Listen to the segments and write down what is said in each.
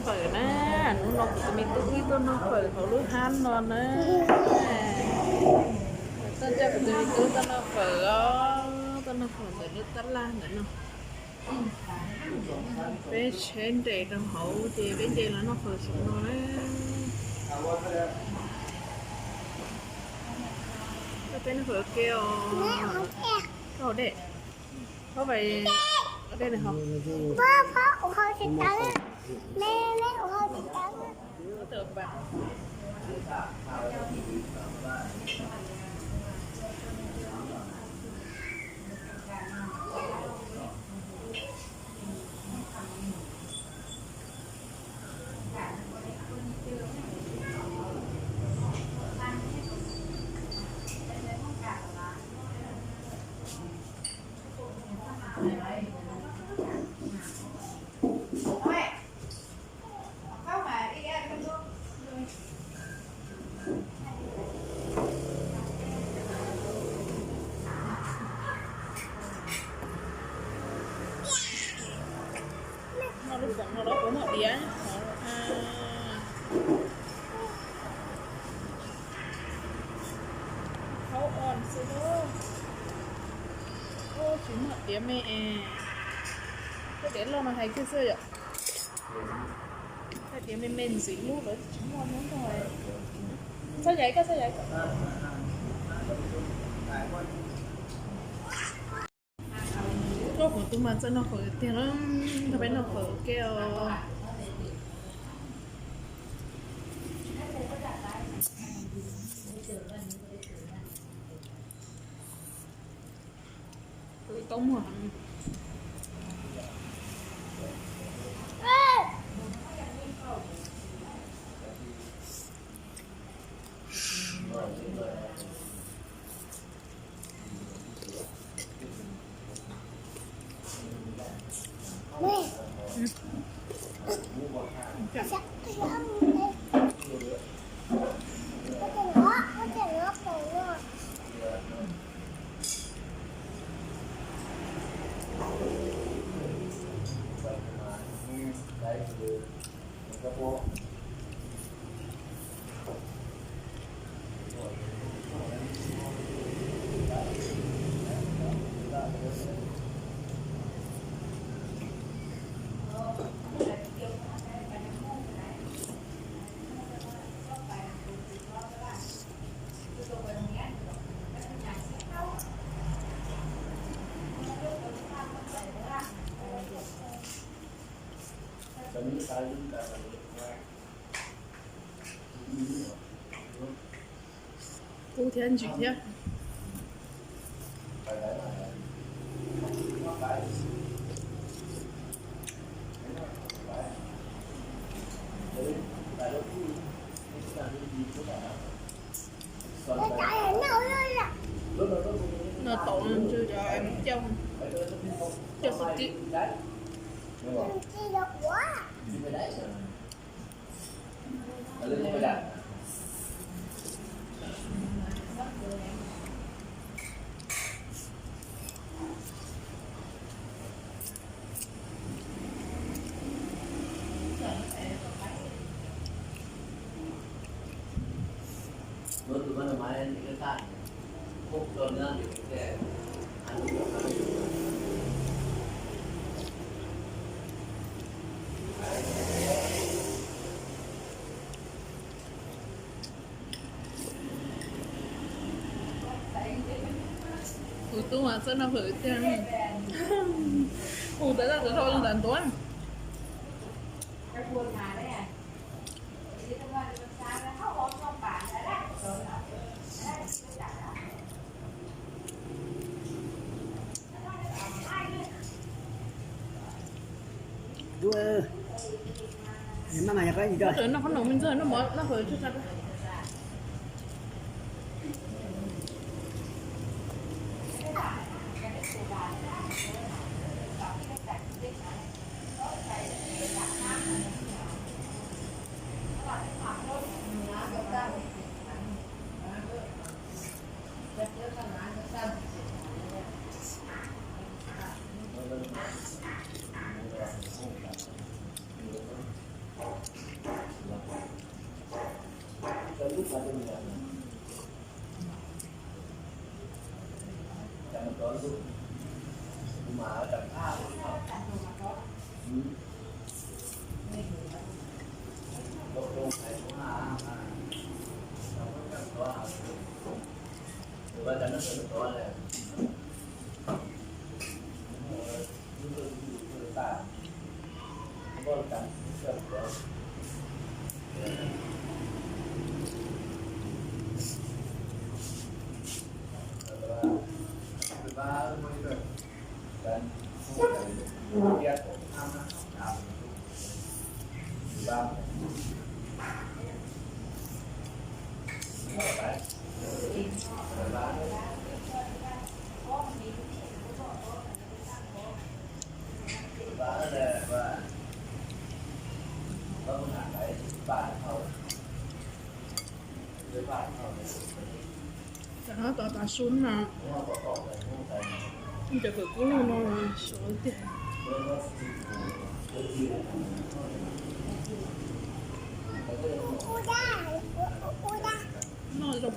Fawm na, hnub no kuv tus me tub wb tuaj noj fawm hauv lub hab no na. Tuaj coj kuv tus me tub tuaj noj fawm os, tuaj noj fawm ntawm lub tab laj ntawm no. Peb tsheb nres rau hauv ces peb nce los noj fawm saum no na. Coj peb noj fawm ua ke os. Koj haus dej, koj vais dej nws haus. Noj lub khoom no los puas muaj diav? Thaub on xwb, tsis muaj diav me es. Tej diav loj no hais kiag xwb yom. Tej diav me me ntxim hlub lawv tsis muaj hnub nrog. Txhob yaiv koj, txhob yaiv koj. Koj kuv tus mas txawj noj fawm tiag lawm, nrog peb noj fawm ua ke os. Tau muag. Kub thiab ntsim thiab. No tau ntsw cov cauj, cauj xub kib. Kuv tub mas txawj noj fawm tiag. Kuv tab tom dhau ntawd ntuav. Noj qhob noom me ntxawg, noj mov noj fawm tsuag tsuag. Cov no tov tav su no, cov kawm kub lug no sov tiag. Noj zoo.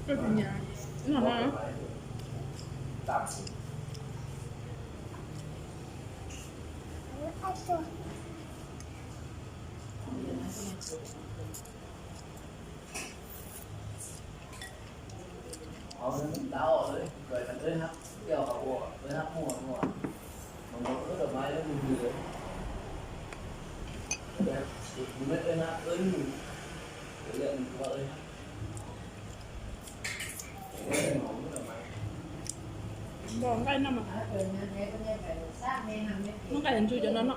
Coj kom noj, coj noj. Qab. Zoo cas kuv tsis paub. Koj tus nyab no na. Nqaij no mas, nqaij ntsuj cov no no.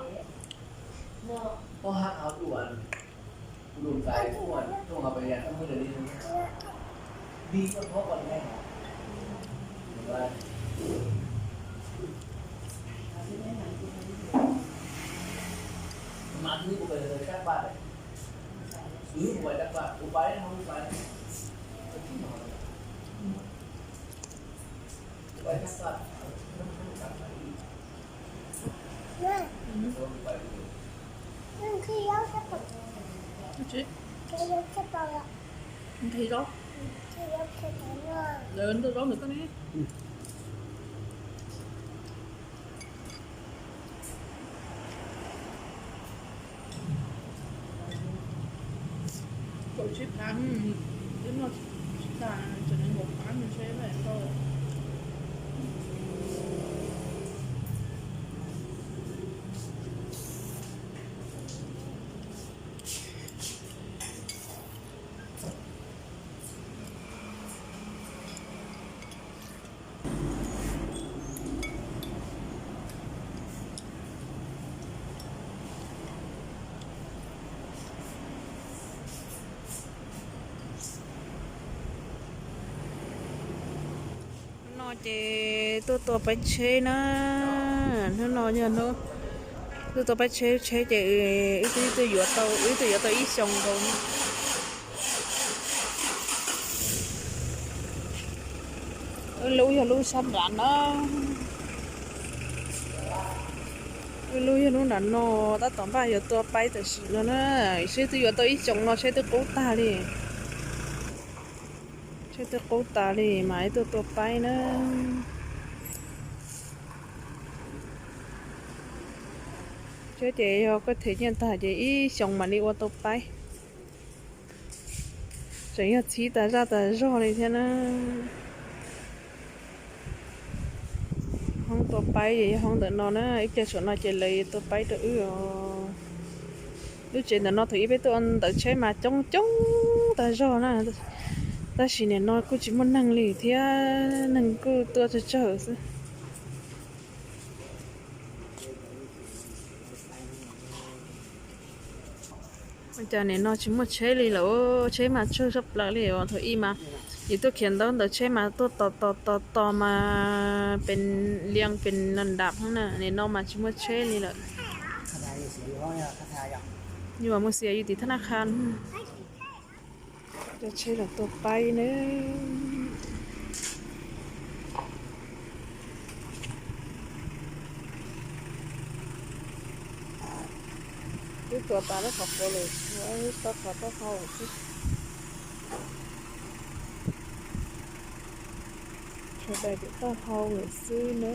Nqhis zaub. Lawv nrog zaub ntawm koj ne. Tsheb plab, wb noj tsis tas, tseem nkaum plab ntshe tau. Hnub no ces tuaj tua paib tsheb na. Hnub no yog hnub tuaj tua paib tsheb, tsheb ces wb twb tuaj yuav tau, wb twb yuav tau ib xyoos nkaus. Wb lub yog lub sab nram no. Wb lub yog lub nram no, tab tom npaj yuav tua paib tam sim no na. Tsheb twb yuav tau ib xyoos no, tsheb twb qub tag li. Tsheb twb qub tas li mas ib tuaj tua paib na. Tsheb ces yog koj them nyiaj tag ces ib xyoos mam li ua tau paib. Tseem yog txhib tas zaj tas zog li thiab na. Hoob tua paib ces yog hoob ntawm no na, ib pliag saum no ces lawv tua paib rau wb os. Lub tsev ntawm no thaum ub peb tuaj ntawm tsheb mas coob coob tas zog na, tab sis nim no kuj tsis muaj neeg li thiab, neeg kuj tuaj tsawg tsawg xwb. Ua cas nim no tsis muaj tsheb li lawm, tsheb mas tsawg tshaj plaws li os. Thaum ub mas yus tuaj khiav ntaub ntawm tsheb mas tuaj tos tos tos tos mas pes lias pes nram no na, nim no mas tsis muaj tsheb li lawm. Yus mus xiam yus tim thab naj kha. Cov tsheb los tua paib na. Twb tua tas lub qhov quav lawm, tshuav tab qhov taub hau xwb. Tshuav daim cov taub hau lawm xwb na.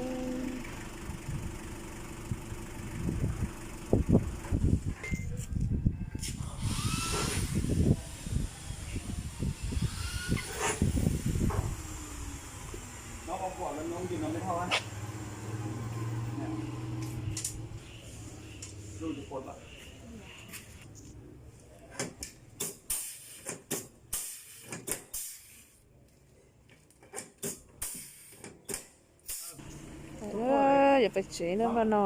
Yog peb tsev na npaj no.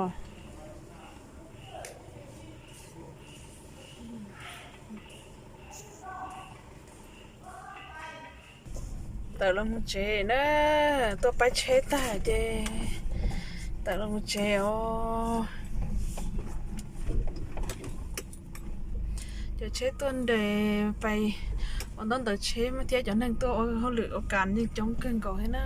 Tawm los mus tsev na, tuaj paib tsheb tag ces tawm los mus tsev os. Cov tsheb tuaj nres pais ua ntaub ntawv tsheb thiab cov neeg tuaj ua hauj lwm ua kas yeej coob kawg nkaus thiab na.